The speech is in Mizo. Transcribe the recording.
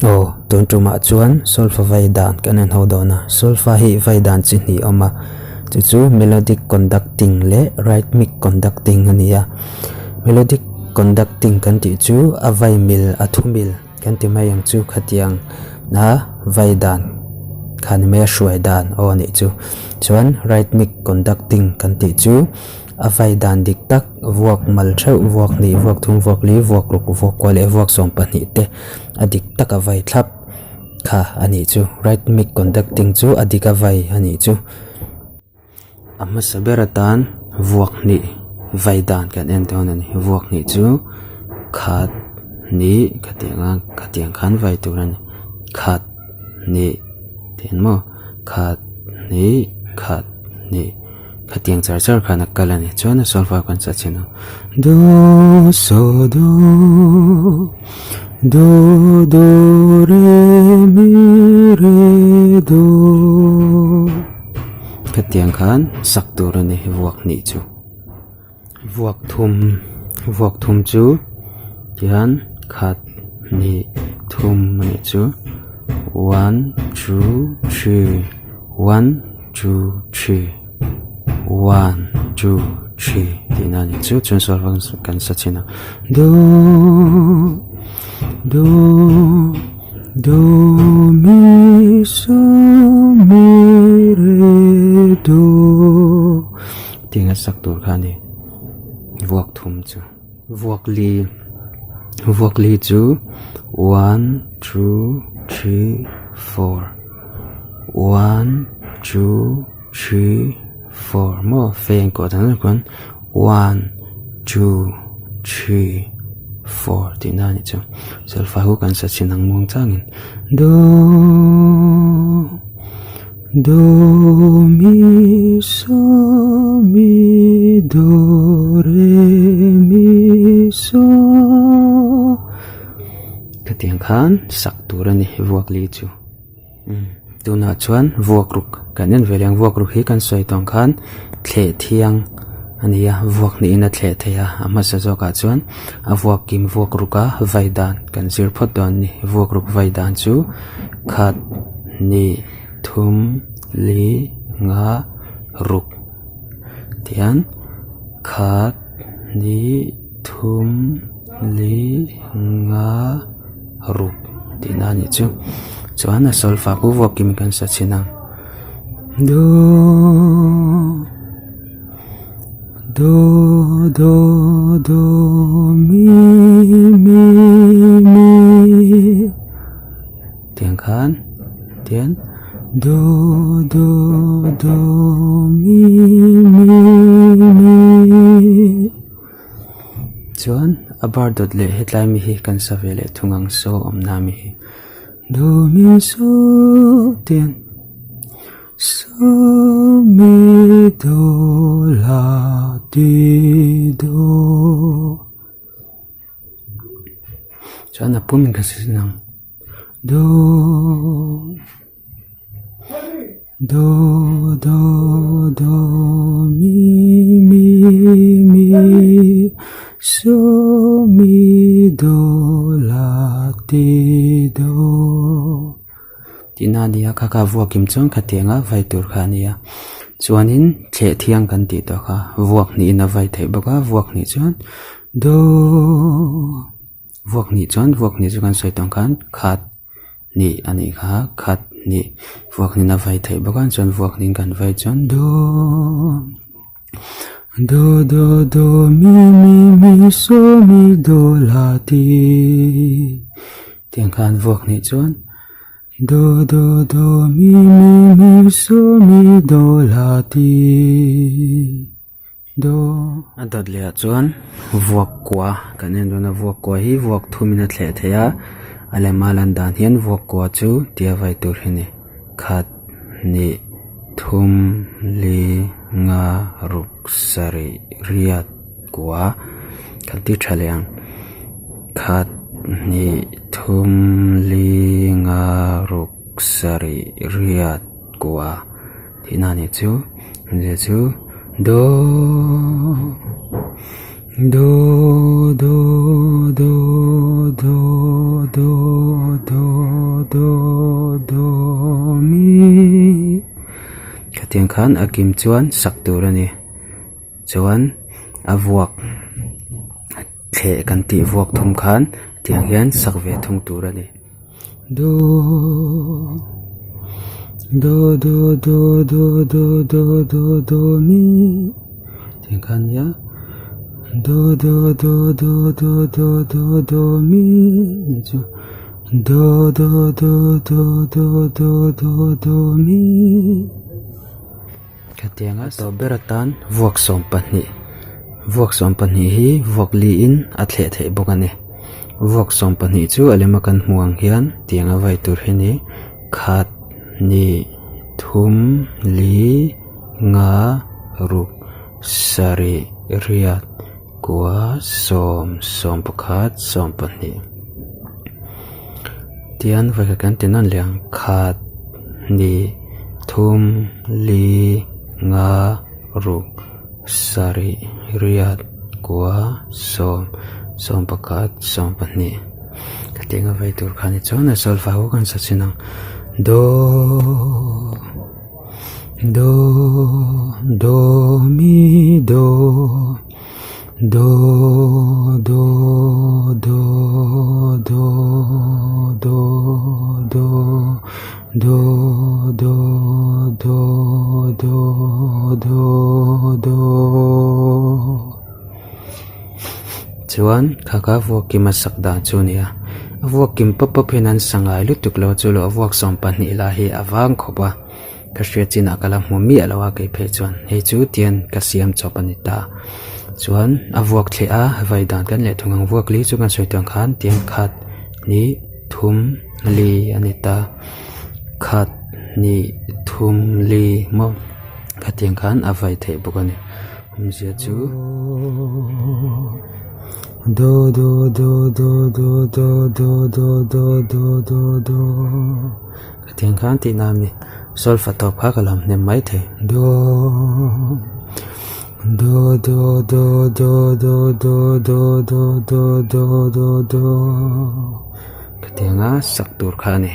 Aw, tun tumah chuan solfa vai dan kan en ho dawn a. Solfa hi vai dan chi hnih a awm a, chu chu melodic conducting leh rhythmic conducting a ni a. Melodic conducting kan tih chu a vai mil a thu mil kan ti mai ang chu khatiang a vai dan kha ni mai a hruai dan aw a nih chu. Chuan rhythmic conducting kan tih chu a vai dan dik tak vuak mal theuh vuak hnih vuak thum vuak li vuak ruk vuak kua leh vuak sawm pahnih te a dik tak a vai thlap kha a nih chu rhythmic conducting chu a dik a vai a nih chu a hmasa ber atan vuak hnih vai dan kan en dawn a ni vuak hnih chu khat hnih khatiang a khatiang khan vai tur a ni khat hnih tih ang maw khat hnih khat hnih. Khatiang char char khan a kal a ni. Chuan a solfa khan sa chhin a. Do so do do do re mi re do Khatiang khan sak tur a ni vuak hnih chu. Vuak thum vuak thum chu tihian khat hnih thum a nih chu one two three one two three one two three tih na a ni chu chuan sawi vak kan sa chhin a do do do mi so mi re do tih a sak tur kha a ni vuak thum chu vuak li vuak li chu one two three four. One two three four maw fan kawh dan tak chuan one two three four tih na a nih chu solfa ho kan sa chhin ang muang changin do do mi so mi do re mi so khatiang khan sak tur a ni vuak li chu. Tunah chuan vuak ruk kan en ve leh ang vuak ruk hi kan sawi tawng khan thleh thiang a ni a vuak hnihin a thleh theih a a hmasa zawkah chuan a vuak kim vuak ruk a vai dan kan zir phawt dawn a ni vuak ruk vai dan chu khat hnih thum li nga ruk tihian khat hnih thum li nga ruk tih na a nih chu chuan a solfa pawh vuak kim kan sa chhin a do do do do mi mi mi tiang khan tian do do do mi mi mi. Chuan a bar dawt leh hetlai mi hi kan sa ve leh thung ang saw awmna mi hi do mi saw tian saw mi do la ti do chuan a pum in ka sa zin ang do. Do do do mi mi mi so mi do la ti do tih na a ni a kha kha vuak kim chuan khatiang a vai tur kha a ni a chuanin thleh thiang kan tih tawh kha vuak hnihin a vai theih bawk a vuak hnih chuan do vuak hnih chuan vuak hnih chu kan sawi tawh ang khan khat. Hnih a nih kha khat hnih vuak hnin a vai theih bawk a chuan vuak hnin kan vai chuan do do do do mi mi mi so mi do la ti tiang khan vuak hnih chuan do do do mi mi mi so mi do la ti. Do a dawt leh ah chuan vuak kua kan en dawn a vuak kua hi vuak thum in a thleh theih a a lem a lan dan hian vuak kua chu tia vai tur hi a ni khat hnih thum li nga ruk sarih riat kua kan ti tha leh ang khat hnih thum li nga ruk sarih riat kua. Tihna a nih chu zia chu do Do do do do do do do do mi Khatiang khan a kim chuan sak tur a ni. Chuan a vuak thleh kan tih vuak thum khan tiang hian sak ve thung tur a ni. Do do do do do do do do do mi tiang khan nia do do do do do do do do mi chu do do do do do do do do mi. Khatianga tawp ber atan vuak 12 vuak 12 hi vuak liin a thleh theih bawk a ni. Vuak 12 chu a lema kan hmuh ang hian tiang a vai tur hi ni khat hnih thum li nga ruk sarih riat kua sawm 11 12 tian vawikhat kan ti nawn leh ang khat hnih thum li nga ruk sarih riat kua sawm 11 12 hetiang a vei tur kha ni chuan a solfa ho kan sa chin ang do do do mi do. Do do do do do do do do do do do do Chuan kha kha vuak kim a sak dan chu a ni a, a vuak kim pawp pawp hian an sa ngai lutuk lo chu lo a vuak 12 lah hi a vang khawp a. Ka hriat chinah ka la hmu miah lo a kei phei chuan hei chu tian ka siam chawp a ni ta. Chuan a vuak thleh a vai dan kan leh thung ang vuak li chu kan sawi tawh ang khan tian khat hnih thum li a ni ta. Khat hnih thum li maw khatiang khan a vai theih bawk a ni. Awmzia chu do do do do do do do do do do do do. Hetiang khan tihna a ni. Solfa tawp kha ka lam hnem mai thei. Do do do do do do do do do do do do do Khatianga sak tur kha a ni.